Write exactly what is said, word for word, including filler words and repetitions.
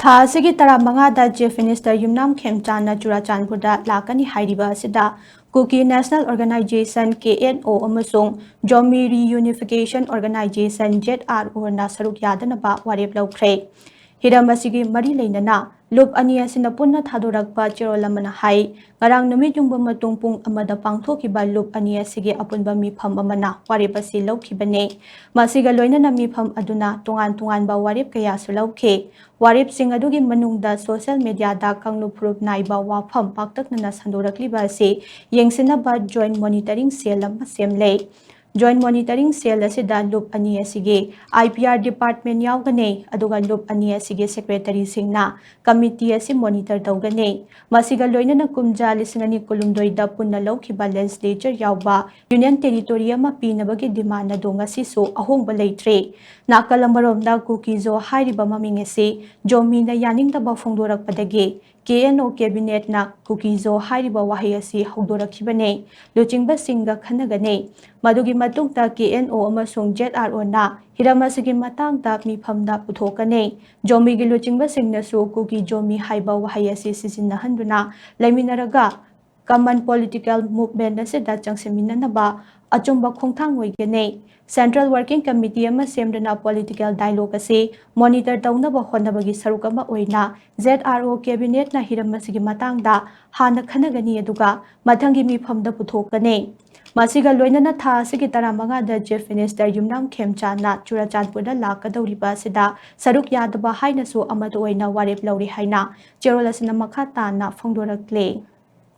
ꯊꯥ ꯑꯁꯤꯒꯤ ꯇꯔꯥꯃꯉꯥꯗ Chief Minister ꯌꯨꯝꯅꯥꯝ ꯈꯦꯝꯆꯥꯟꯅ ꯆꯨꯔꯥꯆꯥꯟꯄꯨꯔꯗ ꯂꯥꯛꯀꯅꯤ ꯍꯥꯏꯔꯤꯕ ꯑꯁꯤꯗ Kuki National Organization, K N O, ꯑꯃꯁꯨꯡ Zomi Reunification Organization, Z R O, ꯅ ꯁꯔꯨꯛ ꯌꯥꯗꯅꯕ ꯋꯥꯔꯦꯞ ꯂꯧꯈ꯭ꯔꯦ꯫ ꯍꯤꯔꯝ ꯑꯁꯤꯒꯤ ꯃꯔꯤ ꯂꯩꯅꯅ ꯂꯨꯞ ꯑꯅꯤ ꯑꯁꯤꯅ ꯄꯨꯟꯅ ꯊꯥꯗꯣꯔꯛꯄ ꯆꯦꯔꯣꯜ ꯑꯃꯅ ꯍꯥꯏ, ꯉꯔꯥꯡ ꯅꯨꯃꯤꯠ ꯌꯨꯡꯕ ꯃꯇꯨꯡ ꯄꯨꯡ ꯑꯃꯗ ꯄꯥꯡꯊꯣꯛꯈꯤꯕ ꯂꯨꯞ ꯑꯅꯤ ꯑꯁꯤꯒꯤ ꯑꯄꯨꯟꯕ ꯃꯤꯐꯝ ꯑꯃꯅ ꯋꯥꯔꯦꯞ ꯑꯁꯤ ꯂꯧꯈꯤꯕꯅꯤ꯫ ꯃꯁꯤꯒ ꯂꯣꯏꯅꯅ ꯃꯤꯐꯝ ꯑꯗꯨꯅ ꯇꯣꯉꯥꯟ ꯇꯣꯉꯥꯟꯕ ꯋꯥꯔꯦꯞ ꯀꯌꯥꯁꯨ ꯂꯧꯈꯤ꯫ ꯋꯥꯔꯦꯞꯁꯤꯡ ꯑꯗꯨꯒꯤ ꯃꯅꯨꯡꯗ social media ꯗ ꯀꯥꯡꯂꯨꯞ ꯐꯨꯔꯨꯞ ꯅꯥꯏꯕ ꯋꯥꯐꯝ ꯄꯥꯛꯇꯛꯅꯅ ꯁꯟꯗꯣꯔꯛꯂꯤꯕ ꯑꯁꯤ ꯌꯦꯡꯁꯤꯟꯅꯕ Joint Monitoring Cell ꯑꯃ ꯁꯦꯝꯂꯦ꯫ Joint Monitoring Cell ꯑꯁꯤꯗ ꯂꯨꯞ ꯑꯅꯤ ꯑꯁꯤꯒꯤ I P R department ꯌꯥꯎꯒꯅꯤ, ꯑꯗꯨꯒ ꯂꯨꯞ ꯑꯅꯤ ꯑꯁꯤꯒꯤ secretary ꯁꯤꯡꯅ committee ꯑꯁꯤ monitor ꯇꯧꯒꯅꯤ꯫ ꯃꯁꯤꯒ ꯂꯣꯏꯅꯅ ꯀꯨꯝꯖꯥ ꯂꯤꯁꯤꯡ ꯑꯅꯤ ꯀꯨꯟꯍꯨꯝꯗꯣꯏꯗ ꯄꯨꯟꯅ ꯂꯧꯈꯤꯕ legislature ꯌꯥꯎꯕ Union Territory ꯑꯃ ꯄꯤꯅꯕꯒꯤ demand ꯑꯗꯨ ꯉꯁꯤꯁꯨ ꯑꯍꯣꯡꯕ ꯂꯩꯇ꯭ꯔꯤ꯫ ꯅꯥꯀꯜ ꯑꯃꯔꯣꯝꯗ ꯀꯨꯀꯤꯖꯣ ꯍꯥꯏꯔꯤꯕ ꯃꯃꯤꯡ ꯑꯁꯤ ꯖꯣꯃꯤꯅ ꯌꯥꯅꯤꯡꯗꯕ ꯐꯣꯡꯗꯣꯔꯛꯄꯗꯒꯤ K N O cabinet ꯅ ꯀꯨꯀꯤꯖꯣ ꯍꯥꯏꯔꯤꯕ ꯋꯥꯍꯩ ꯑꯁꯤ ꯍꯧꯗꯣꯔꯛꯈꯤꯕꯅꯤ꯫ ꯂꯨꯆꯤꯡꯕꯁꯤꯡꯒ ꯈꯟꯅꯒꯅꯤ꯫ ꯃꯗꯨꯒꯤ ꯃꯇꯨꯡꯗ K N O ꯑꯃꯁꯨꯡ Z R O ꯅ ꯍꯤꯔꯝ ꯑꯁꯤꯒꯤ ꯃꯇꯥꯡꯗ ꯃꯤꯐꯝꯗ ꯄꯨꯊꯣꯛꯀꯅꯤ꯫ ꯖꯣꯃꯤꯒꯤ ꯂꯨꯆꯤꯡꯕꯁꯤꯡꯅꯁꯨ ꯀꯨꯀꯤ ꯖꯣꯃꯤ ꯍꯥꯏꯕ ꯋꯥꯍꯩ ꯑꯁꯤ ꯁꯤꯖꯤꯟꯅꯍꯟꯗꯨꯅ ꯂꯩꯃꯤꯟꯅꯔꯒ common political movement ꯑꯁꯤꯗ ꯆꯪꯁꯤꯟꯃꯤꯟꯅꯅꯕ ꯑꯆꯨꯝꯕ ꯈꯣꯡꯊꯥꯡ ꯑꯣꯏꯒꯅꯤ꯫ Central Working Committee ꯑꯃ ꯁꯦꯝꯗꯨꯅ political dialogue ꯑꯁꯤ monitor ꯇꯧꯅꯕ ꯍꯣꯠꯅꯕꯒꯤ ꯁꯔꯨꯛ ꯑꯃ ꯑꯣꯏꯅ Z R O cabinet ꯅ ꯍꯤꯔꯝ ꯑꯁꯤꯒꯤ ꯃꯇꯥꯡꯗ ꯍꯥꯟꯅ ꯈꯟꯅꯒꯅꯤ, ꯑꯗꯨꯒ ꯃꯊꯪꯒꯤ ꯃꯤꯐꯝꯗ ꯄꯨꯊꯣꯛꯀꯅꯤ꯫ ꯃꯁꯤꯒ ꯂꯣꯏꯅꯅ ꯊꯥ ꯑꯁꯤꯒꯤ ꯇꯔꯥꯃꯉꯥꯗ Chief Minister ꯌꯨꯝꯅꯥꯝ ꯈꯦꯝꯆꯥꯟꯅ ꯆꯨꯔꯥꯆꯥꯟꯄꯨꯔꯗ ꯂꯥꯛꯀꯗꯧꯔꯤꯕ ꯑꯁꯤꯗ ꯁꯔꯨꯛ ꯌꯥꯗꯕ ꯍꯥꯏꯅꯁꯨ ꯑꯃꯠꯇ ꯑꯣꯏꯅ ꯋꯥꯔꯦꯞ ꯂꯧꯔꯤ ꯍꯥꯏꯅ ꯆꯦꯔꯣꯜ ꯑꯁꯤꯅ ꯃꯈꯥ ꯇꯥꯅ ꯐꯣꯡꯗꯣꯔꯛꯂꯤ꯫